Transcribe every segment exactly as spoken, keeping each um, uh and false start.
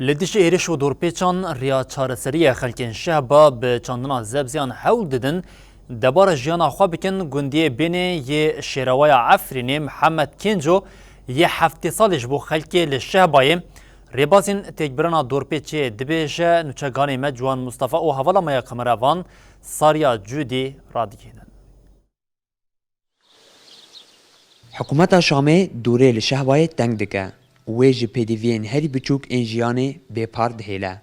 Li dijî êrîş û dorpêçan riya çareseriyê xelkên Şehba bi çandina zebziyan hewl didin, debara jiyana xwe bikin. Gundiyê Bênê yê Şêrawaya Efrînê Mihemed Kênco yê heftê salî ji bo xelkê li Şehbayê rêbazên têkbirina dorpêçê dibêje. Nûçeganê me Ciwan Mustafa û hevala me ya kamerevan Sarya Cûdî radigihînin. Hikûmeta Şamê dûrê li Şehbayê teng dike û wê ji pêdiviyên herî biçûk ên jiyanê bê par dihêle.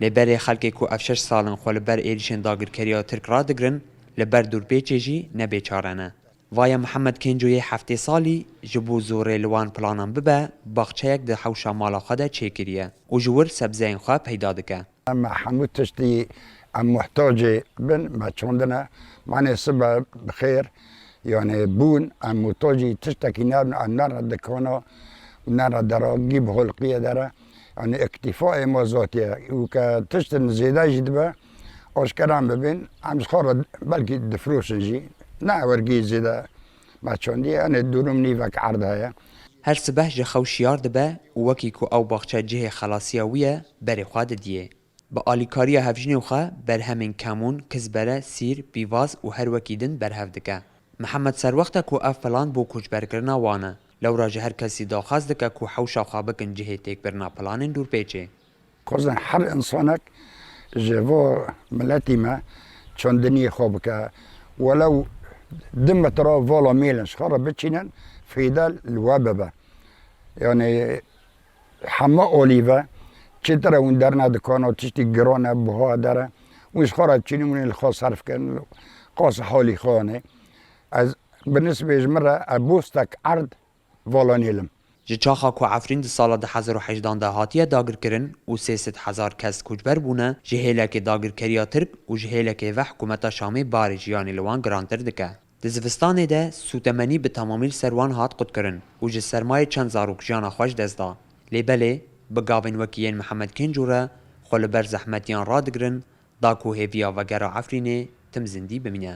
Lê berê xelkê ku ev şeş sal in xwe li ber êrîşên dagirkeriya Tirk radigirin, li ber dûrpêçê jî ne bêçare ne. Vaya Mihemed Kênco yê heftê salî ji bo zorê li wan planan bibe, baxçeyek di hewşa mala xwe de çêkiriye û ji wir sebzeyên xwe peyda dike. Em hemû tiştî em muhtacê bin, me çandine, manê sibe bi xêr, yanê bûn, em muhtacî tiştekî nebin, em nere dikana, nere dera, gî bi holqiye dere, yanê îktîfayê me zatiye. Û ke tiştin zêde jî dibe, aşkera em bibin, em ji xwe re belkî difroşin jî. Ne wergî zêde me çandiye, yanê dû rûm nîvek erd heye. Her sibeh ji xew şiyar dibe û wekî ku ew baxçe cihê xelasiya wî ye, berê xwe didiyê. Bi alîkariya hevjinên xwe berhemên kemûn, kizbere, sîr, pîvaz û her wekî din berhev dike. Mihemed serwext e ku ev plan bo koçberkirina wan e. Lewra ji her kesî daxwaz dike ku hewşa xwe bikin cihê têkbirina planên dûrpêçê. Dixwazin her însanek ji vo miletî me çandiniyê xwe bike. Welew du metra vala mêlin ji xwe re biçînin, fêde li we bibe. Yanî hema olî ve, çêtir e hûn dernedikana, tiştî giran e, buha dere. Hûn ji xwe re çînin, hûn ê li xwe serf kin, qas halî xwe anê. Ez bi nisbê ji min re, e, bostek erd vala nêlim. Ji çaxa ku Efrîn di sala du hezar û hejdan de hatiye dagirkirin û sê sed hezar kes koçber bûne, ji hêlekê dagirkeriya Tirk û ji hêlekê ve hikûmeta Şamê barê jiyanê li wan girantir dike. Di zivistanê de sûtemenî bi temamî li ser wan hat qutkirin û ji sermayê çend zarok jiyana xwe ji dest da. Lê belê, bi gavên wekî yên Mihemed Kênco re xwe li ber zehmetiyan radigirin, da ku hêviya vegera Efrînê tim zindî bimîne.